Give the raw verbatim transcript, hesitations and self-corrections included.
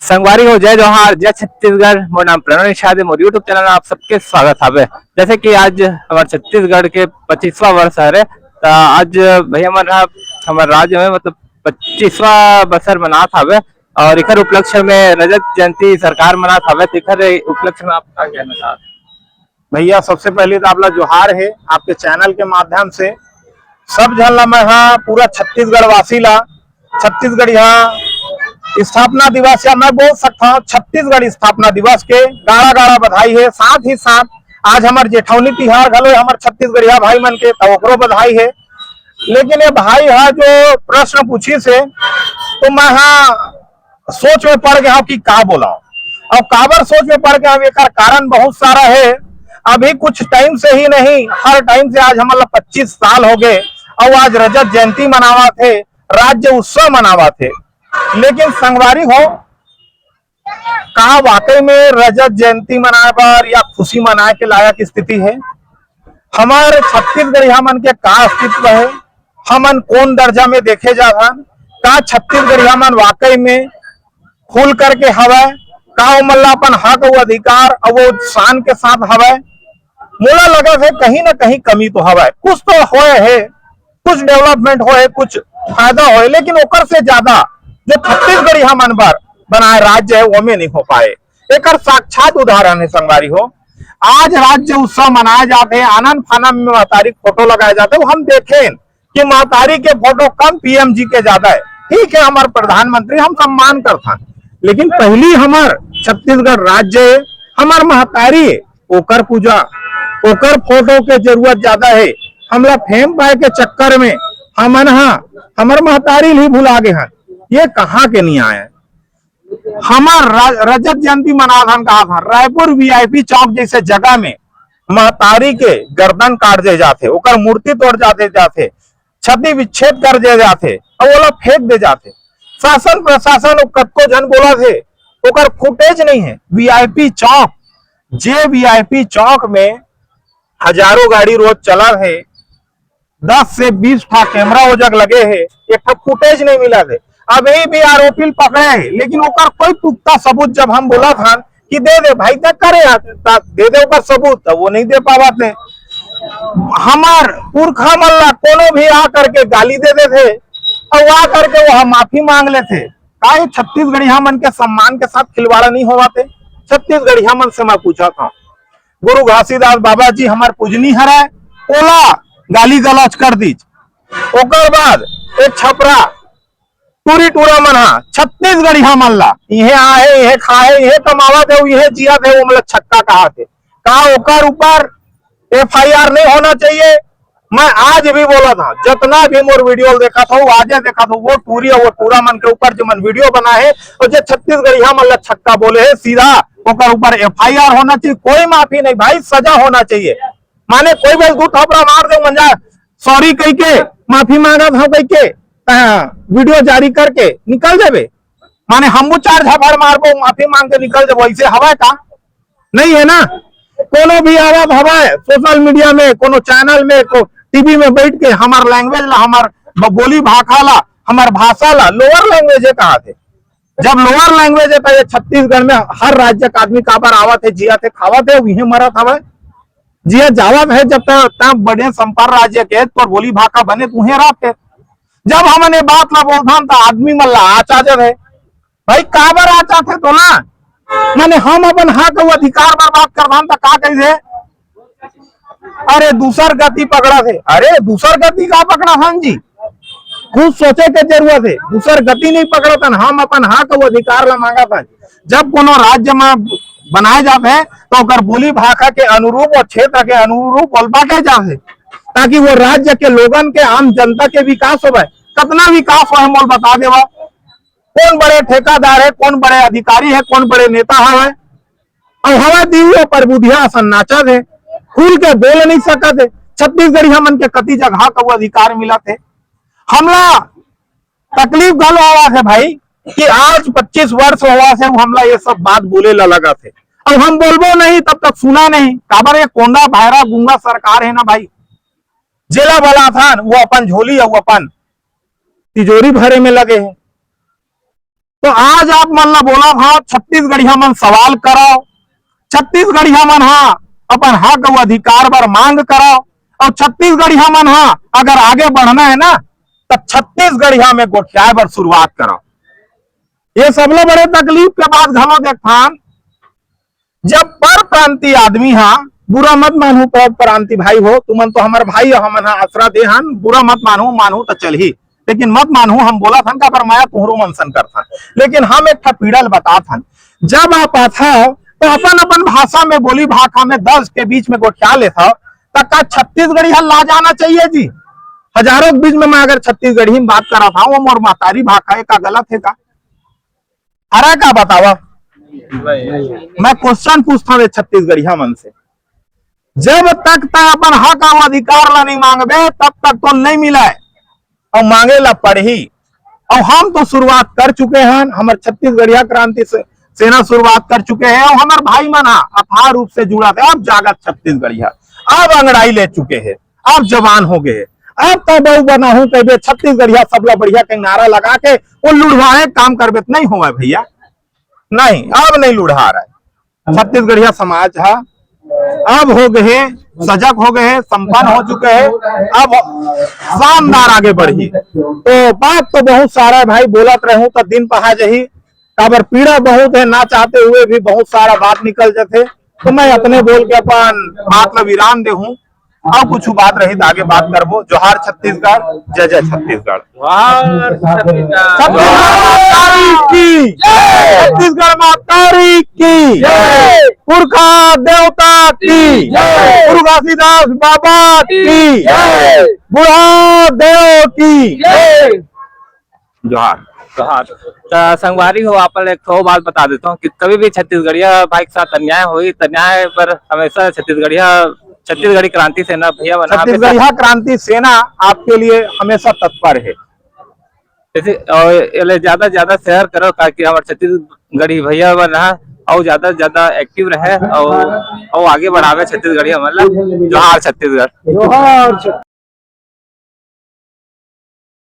संगवारी हो, जय जोहार, जय छत्तीसगढ़। मोर नाम प्रणव निषाद हे। मोर YouTube चैनल में आप सबके स्वागत हवे। जैसे कि आज हमर छत्तीसगढ़ के पच्चीसवाँ वर्ष हरे, त आज भैया मन ह हमर राज्य में, मतलब, पच्चीसवाँ बछर मनात हवे और एकर उपलक्ष्य में रजत जयंती सरकार मनात हवे, त एकर उपलक्ष्य में आप का कहना चाहत? भैया, सबसे पहले तो आप ला जोहार हे, आपके चैनल के माध्यम से सब झन ला मैं हा, पूरा छत्तीसगढ़ वासी ला छत्तीसगढ़िया स्थापना दिवस, या मैं बोल सकता हूँ छत्तीसगढ़ स्थापना दिवस के गाड़ा गाड़ा बधाई हे। साथ ही साथ आज हमर जेठौनी तिहार घलो हे हमर छत्तीसगढ़िया भाई मन के, त ओकरो बधाई हे। लेकिन ये भाई हा जो प्रश्न पूछिस हे, तो मैं हा सोच में पड़ गया हूँ कि का बोला। और काबर सोच में पड़ गया हूँ, एकर कारण बहुत सारा है। अभी कुछ टाइम से ही नहीं, हर टाइम से। आज हमन ला पच्चीस साल हो गए और आज रजत जयंती मनावत हे, राज्य उत्सव मनावत हे। लेकिन संगवारी हो, का वाकई में रजत जयंती मनाए बर या खुशी मनाए के लायक स्थिति है? हमर छत्तीसगढ़िया मन के का अस्तित्व है? हमन कौन दर्जा में देखे जात हन? का छत्तीसगढ़िया मन वाकई में खुल करके हवय? का ओमन ला अपन हक अउ अधिकार अउ वो शान के साथ हवय? मोला लगत है कहीं ना कहीं कमी तो हवय, कुछ तो होए है, कुछ डेवलपमेंट होए, कुछ फायदा होए, लेकिन ओकर से ज्यादा जो छत्तीसगढ़िया मन बर बनाए राज्य है, ओमे नहीं हो पाए। एकर साक्षात उदाहरण है संगवारी हो। आज राज्य उत्सव मनाए जात है, आनन फानन में महतारी के फोटो लगाए जात है, वो हम देखें कि महतारी के फोटो कम पीएम जी के ज्यादा है। ठीक है, हमर प्रधानमंत्री, हम सम्मान करथन, लेकिन पहली हमर छत्तीसगढ़ राज्य है, हमर महतारी है, ओकर पूजा, ओकर फोटो के जरूरत ज्यादा है। हमला फेम पाए के चक्कर में हमन हा हमर महतारी ल ही भुला गे हन। ये कहाँ के न्याय है? हमर रा-, रजत जयंती मनाथन कहाथन, रायपुर वीआईपी चौक जैसे जगह में महतारी के गर्दन काट दे जाथे, ओकर मूर्ति तोड़ जाते जाथे, छति विच्छेद कर दे जाथे, अउ ओला फेंक दे जाथे। शासन प्रशासन अउ कतको झन बोलत हे, ओकर फुटेज नहीं है। वीआईपी चौक, जे वीआईपी चौक में हजारों गाड़ी रोज चलत हे, दस से बीस ठा कैमरा ओ जग लगे हे, एक ठा फुटेज नहीं मिलत हे। अभी भी आरोपी ल पकड़े हे, लेकिन ओकर कोई पुख्ता सबूत जब हम बोलत हन कि दे दे भाई, तक करे आ, ता-, दे दे ओकर सबूत, तब वो नहीं दे पावत हे। हमर पुरखा मन ला कोनो भी आ करके गाली दे देथे, अउ आ करके वो माफी मांग लेथे। का ये छत्तीसगढ़िया मन के सम्मान के साथ खिलवाड़ा नहीं होवत हे? छत्तीसगढ़िया मन से मैं पूछत हूँ, गुरु घासीदास बाबा जी हमर पूजनी हरय, ओला गाली गलौज कर दीच। ओकर बाद एक छपरा टूरी टूरा मन हा छत्तीसगढ़िया मन ला, इहे आहे, इहे खाए, इहे कमावत हे, इहे जियत हे, ओमला छक्का कहाथे। का ओकर ऊपर एफआईआर नहीं होना चाहिए? मैं आज भी बोलत हूँ, जितना भी मोर वीडियो देखत हो, आजे देखत हो, वो टूरी और वो टूरा मन के ऊपर जो मन वीडियो बनाए हे और जो छत्तीसगढ़िया मन ला छक्का बोले हे, सीधा ओकर ऊपर एफआईआर होना चाहिए। कोई माफी नहीं भाई, सजा होना चाहिए। माने कोई बस दू थपड़ा मार दे, मंजा सॉरी कह के, माफी मांगत हूँ कह के, वीडियो जारी करके निकल जाबे। माने हमू चार झापड़ मारबो, माफी मांग के निकल जाबो, ऐसे हवय का? नहीं है ना। कोनो भी आवत हवय सोशल मीडिया में, कोनो चैनल में, को टीवी में बैठ के हमर लैंग्वेज ला, हमर ब-, बोली भाखा ला, हमर भाषा ला लोअर लैंग्वेज हे कहाथे। जब लोअर लैंग्वेज हे, त ये छत्तीसगढ़ में हर राज्य के आदमी काबर आवत हे, जियत हे, खावत हे, उहे मरत हवय। जिया जावत हे, जब तक, तक बड़े संपर राज्य के तोर बोली भाखा बने, तुहे राखे। जब हमन ये बात ला बोलथन, त आदमी मन ला आच आ जाथे। भाई, काबर आच आथे तोला? माने हम अपन हक अउ अधिकार बर बात करथन, त का कहिथे? अरे, दूसर गति पकड़त हे। अरे, दूसर गति का पकड़त हन जी? खुद सोचे के जरूरत हे। दूसर गति नहीं पकड़त हन, हम अपन हक अउ अधिकार ला मांगत हन। जब कोनो राज्य में बनाए जात हे, तो ओकर बोली भाखा के अनुरूप और क्षेत्र के अनुरूप बोलबा के जात हे, ताकि वो राज्य के लोगन के, आम जनता के विकास होवे। कितना विकास होवे, मोल बता देवा। कौन बड़े ठेकेदार हे, कौन बड़े अधिकारी हे, कौन बड़े नेता हवे? अउ हवा दीव पर बुधिया असन नाचत हे, खुल के बोल नहीं सकत हे। छत्तीसगढ़िया मन के कति जगह का वो अधिकार मिलत हे? हमला तकलीफ घलो आवत हे भाई, कि आज पच्चीस वर्ष होवत हे, हमला ये सब बात बोले ला लगत हे। अब हम बोलबो नहीं, तब तक सुना नहीं। काबर ये कोंदा, भायरा, गूंगा सरकार हे ना भाई, जेला बलाथन, वो अपन झोली अउ अपन तिजोरी भरे में लगे हे। तो आज आप मन ला बोलत हंव, छत्तीसगढ़िया मन सवाल करव, छत्तीसगढ़िया मन हा अपन हक अउ अधिकार बर मांग करव, अउ छत्तीसगढ़िया मन हा अगर आगे बढ़ना हे ना, त छत्तीसगढ़िया में गोठियाए बर शुरुआत करव। ये सबले बड़े तकलीफ के बात घलो देखथन, जब पर प्रांतीय आदमी हा, बुरा मत मानहू पर प्रांतीय भाई हो, तुमन तो हमर भाई हो, हमन हा आसरा दे हन, बुरा मत मानहू, मानहू त चलही, लेकिन मत मानहू, हम बोलत हन काबर मया तुंहरो मन सन करथन, लेकिन हम एक ठा पीड़ा ल बतात हन। जब आप आथव तो अपन अपन भाषा में, बोली भाखा में दस के बीच में गोठिया लेथव, त का छत्तीसगढ़ी ह लाजाना चाहिए जी? हजारों के बीच में मैं अगर छत्तीसगढ़ी में बात करत हंव, वो मोर महतारी भाखा हे, का गलत हे का? अरे का बतावा, मैं क्वेश्चन पूछत हंव ये छत्तीसगढ़िया मन से, जब तक तैं अपन हक अउ अधिकार ला नहीं मांगबे, तब तक तो नहीं मिलय, अउ मांगे ला पड़ही। अउ हम तो शुरुआत कर चुके हन, हमर छत्तीसगढ़िया क्रांति से, सेना शुरुआत कर चुके हे, अउ हमर भाई मन हा अथाह रूप से जुड़त हे। अब जागत छत्तीसगढ़िया, अब अंगड़ाई ले चुके हे, अब जवान हो गए हे। अब तो बहू बनाहूं कहिबे, छत्तीसगढ़िया सबला बढ़िया के नारा लगा के वो लुढ़वाए काम करबे, त नहीं होवय भैया, नहीं, अब नहीं लुढ़ा रहा है। छत्तीसगढ़िया समाज हा अब हो गए हे, सजग हो गए हे, संपन्न हो चुके हे, अब शानदार आगे बढ़ही। तो बात तो बहुत सारा हे भाई, बोलत रहूं त दिन पहा जही, काबर पीड़ा बहुत हे, ना चाहते हुए भी बहुत सारा बात निकल जाथे। तो मैं अतने बोल के अपन बात ला विराम देहूं, अउ कुछ बात रही त आगे बात करबो। जोहार छत्तीसगढ़, जय जय छत्तीसगढ़। जोहार छत्तीसगढ़। छत्तीसगढ़ माता की जय। छत्तीसगढ़ माता की जय। पुरखा देवता की जय। गुरु घासीदास बाबा की जय। बूढ़ा देव की जय। जोहार। जोहार। त संगवारी हो, आप ला एक ठो बात बता देथंव कि कभी भी छत्तीसगढ़िया भाई के साथ अन्याय होही, त अन्याय पर हमेशा छत्तीसगढ़िया, छत्तीसगढ़ी क्रांति सेना भैया मन हमेशा छत्तीसगढ़िया क्रांति सेना आपके लिए हमेशा तत्पर हे। जैसे, अउ एला ज्यादा से ज्यादा share करव, ताकि हमर छत्तीसगढ़ी भैया मन हा अउ ज्यादा से ज्यादा active रहे, अउ, अउ आगे बढ़ावे छत्तीसगढ़िया मन ला। जोहार छत्तीसगढ़। जोहार छत्तीसगढ़।